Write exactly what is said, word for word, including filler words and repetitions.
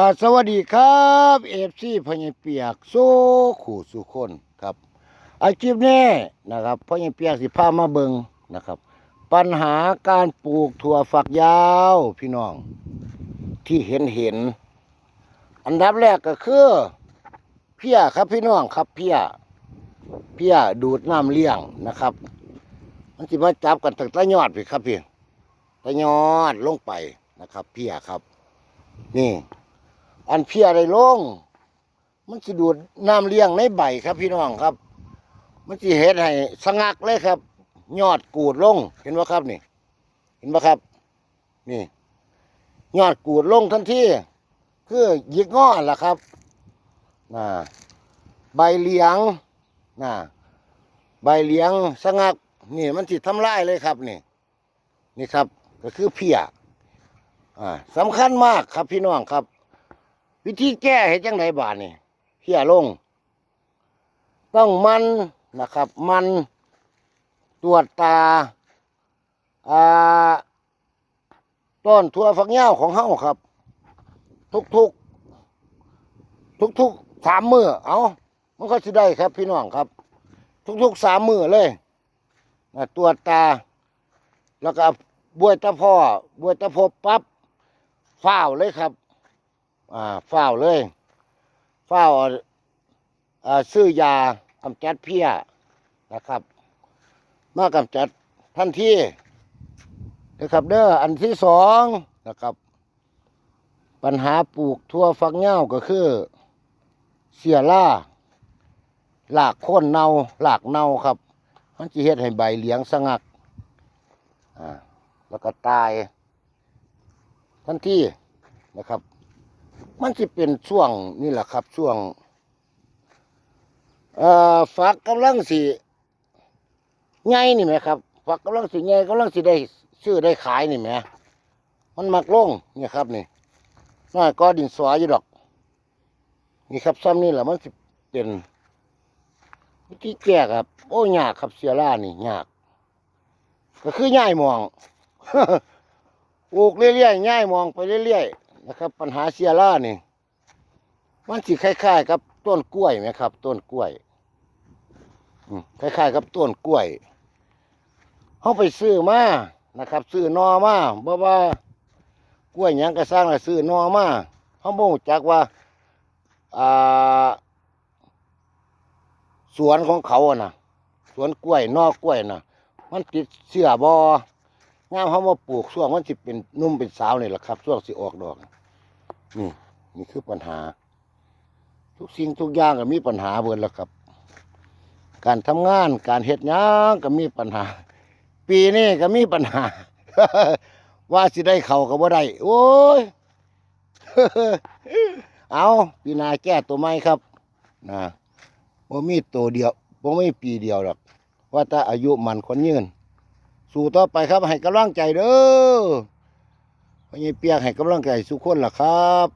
อ่าสวัสดีครับเอฟซีพ่อใหญ่เปียกสู่คู่สู่คนครับอาคลิปนี้นะครับพ่อใหญ่เปียกสิพามาเบิ่งนะครับ ปัญหาการปลูกถั่วฝักยาวพี่น้องที่เห็นเห็นอันดับแรกก็คือเพี้ยครับพี่น้องครับเพี้ยเพี้ยดูดน้ำเลี้ยงนะครับ มันสิมาจับกันตั้งแต่ยอดพี้ครับพี้แต่ยอดลงไปนะครับเพี้ยครับ นี่ อันเพี้ยได้ลง มันสิดูดน้ำเลี้ยงในใบครับพี่น้องครับ มันสิเฮ็ดให้สะงักเลยครับ ยอดกูดลง เห็นบ่ครับนี่ เห็นบ่ครับ นี่ ยอดกูดลงทันที คือหยิกงอล่ะครับนะใบเหลียงนะใบเหลียงสะงัก นี่มันสิทำลายเลยครับนี่ นี่ครับ ก็คือเพี้ยอ่าสำคัญมากครับพี่น้องครับ วิธีแก้เฮ็ดจั่งใดบาดนี่เพี้ยลง ต้องหมั่นนะครับหมั่นตรวจตาอ่าต้นถั่วฝักยาวของเฮาครับ ทุกๆ ทุกๆสามมื้อเอามันก็สิได้ครับพี่น้องครับ ทุกๆสามมื้อเลยนะตรวจตา แล้วก็บวยตะพอบวยตะพบปั๊บฟ้าวเลยครับอ่าฟ้าวเลยฟ้าวอ่าซื้อยากำจัดเพี้ยนะครับ มากำจัดทันทีนะครับเด้ออันที่สองนะครับ ปัญหาปลูกถั่วฝักยาวก็คือเสียราหลากโค่นเน่าหลากเน่าครับ มันจะเฮ็ดให้ใบเหลียงสะงักอ่าแล้วก็ตายทันทีนะครับ มันสิเป็นช่วงนี่แหละครับช่วงเอ่อฝักกำลังสิ ใหญ่นี่แหมครับฝักกำลังสิใหญ่กำลังสิได้ซื้อได้ขายนี่แหมมันมักลงนี่ครับนี่น้อยก็ดินสออยู่ดอก นี่ครับซ้ำนี่แหละมันสิเป็นวิธีแก้ครับโอ้ยากครับเสียรานี่ยากก็คือย้ายหม่องปลูกเรื่อยๆย้ายหม่องไปเรื่อยๆนะครับปัญหาเสียรานี่ มันสิคล้ายๆกับต้นกล้วยไหมครับต้นกล้วยอืมคล้ายๆกับต้นกล้วยเขาไปซื้อมานะครับซื้อหน่อมาบ่ว่ากล้วยหยังก็ซ่างละซื้อหน่อมาเขาบ่รู้จักว่าอ่าสวนของเขาอะนะสวนกล้วยหน่อกล้วยนะมันติดเชื้อบ่ยามเขามาปลูกช่วงมันสิเป็นหนุ่มเป็นสาวนี่แหละครับช่วงสิออกดอกนี่นี่คือปัญหา ทุกสิ่งทุกอย่างก็มีปัญหาเบิดแล้วครับ การทำงานการเฮ็ดหยังก็มีปัญหา ปีนี้ก็มีปัญหา ว่าสิได้เขาก็บ่ได้โอ้ยเอาปีหน้าแก้ตัวใหม่ครับนะบ่มีตัวเดียวบ่มีปีเดียวหรอกว่าแต่อายุมันคนยืนสู้ต่อไปครับให้กำลังใจเด้อพ่อใหญ่เปียกให้กำลังใจทุกคนล่ะครับ